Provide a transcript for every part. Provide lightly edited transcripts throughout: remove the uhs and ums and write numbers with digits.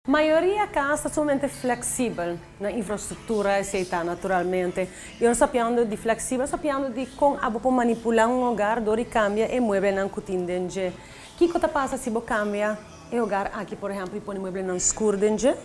Mayoria cas ta sumamente flexibel na infrastructura, esey ta naturalmente. Y ora sapiando di flexibel, sapiando di con abo por manipula un hogar door di cambia e mueblenan cu tin den dje. Kico ta pasa si bo cambia e hogar aki, por ehempel, y pone mueblenan scur den dje?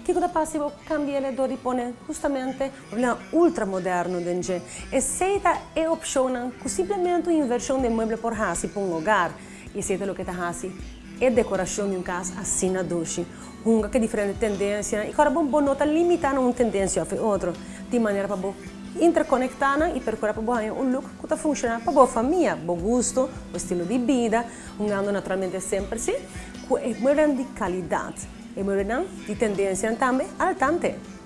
Kico ta pasa si bo cambi'e door di pone hustamente mueblenan ultra moderno den dje? Esey ta e opcionnan cu simplemente un inversion den mueble por haci pa un hogar. Y esey ta loke ta haci e decoracion di un cas asina dushi. Hunga cu e diferente tendencianan y ora bo no ta limita na un tendencia of e otro. Tin manera pa bo interconecta nan y percura pa bo haña un look cu ta funciona pa bo famia, bo gusto, bo estilo di bida, hungando naturalmente semper si cu e mueblenan di calidad, e mueblenan di tendencianan tambe altante.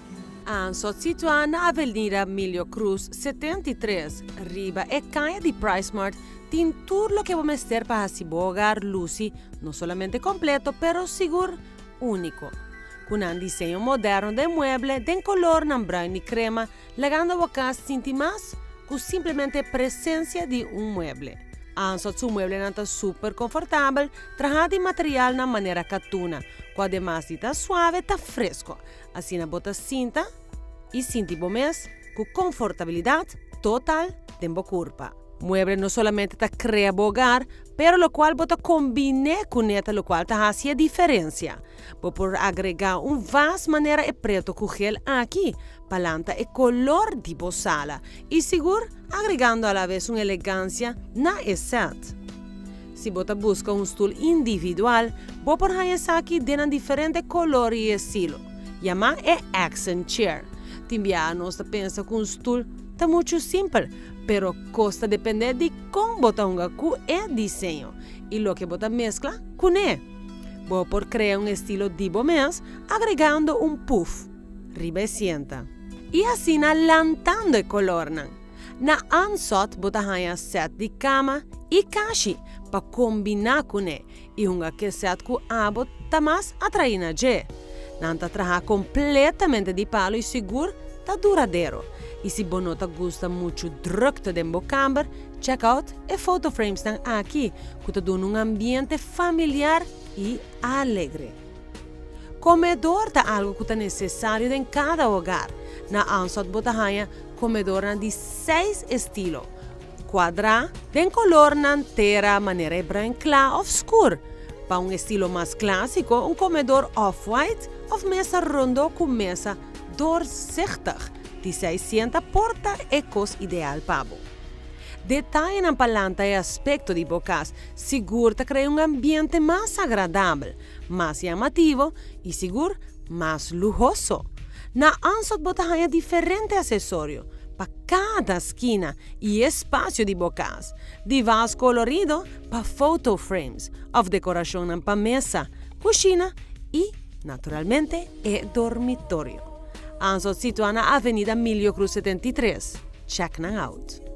Anso situá na Avenida Milio Cruz 73, riba e kaya di PriceSmart, tin tur loke bo mester pa hasi bo hogar lusi no solamente kompleto pero sigur úniko. Ku nan diseño moderno den mueble den kolornan bruin i krema, lagando bo kas sinti mas ku simplemente presensia di un mueble. Anso su mueblenan ta super konfortabel, trahá di materialnan manera katuna, ku ademas di ta suave ta fresko. Asina bo ta sinta i sinti bo mes ku konfortabilidat total den bo kurpa. Mueble no solamente ta krea bo hogar, pero lokual bo ta kombiné kuné ta lokual ta hasi e diferensia. Bo por agregá un vas manera e preto ku gel aki pa lanta e kolor di bo sala i sigur agregando alabes un elegansia na e sèt. Si bo ta buska un stul individual, bo por haña esaki den nan diferente kolor i estilo, yamá e accent chair. Tin biaha nos ta pensa ku un stul ta muchu simpel, pero kos ta dependé di kon bo ta hunga ku e diseño i loke bo ta meskla kuné. Bo por krea un estilo di bo mes agregando un puf riba e sienta i asina lantando e kolornan. Na Ansot bo ta haña sèt di kama i kashi pa kombiná kuné i hunga ke sèt ku abo ta mas atraí na dje. Nan ta traha kompletamente di palu i sigur ta duradero. I si bo no ta gusta muchu drukte den bo kamber, check out e photo framesnan aki ku ta duna un ambiente familiar i alegre. Komedor ta algu ku ta nesesario den kada hogar. Na Ansot bo ta haña Komedornan di seis estilo, kuadrá den kolornan tera manera e bruin kla òf skur. Pa un estilo mas klásiko, un komedor off-white òf mesa rondó ku mesa doorzichtig di 600 por ta e kos ideal pa bo. Detayenan pa lanta e aspekto di bo kas sigur ta krea un ambiente mas agradabel, mas yamativo i sigur mas luhoso. Na Ansot bo ta haña diferente asesorio pa kada skina i espasio di bo kas, di vas kolorido pa photo frames òf dekorashonnan pa mesa, kushina i, naturalmente, e dormitorio. Ansot situá na Avenida Milio Cruz 73. Check nan out!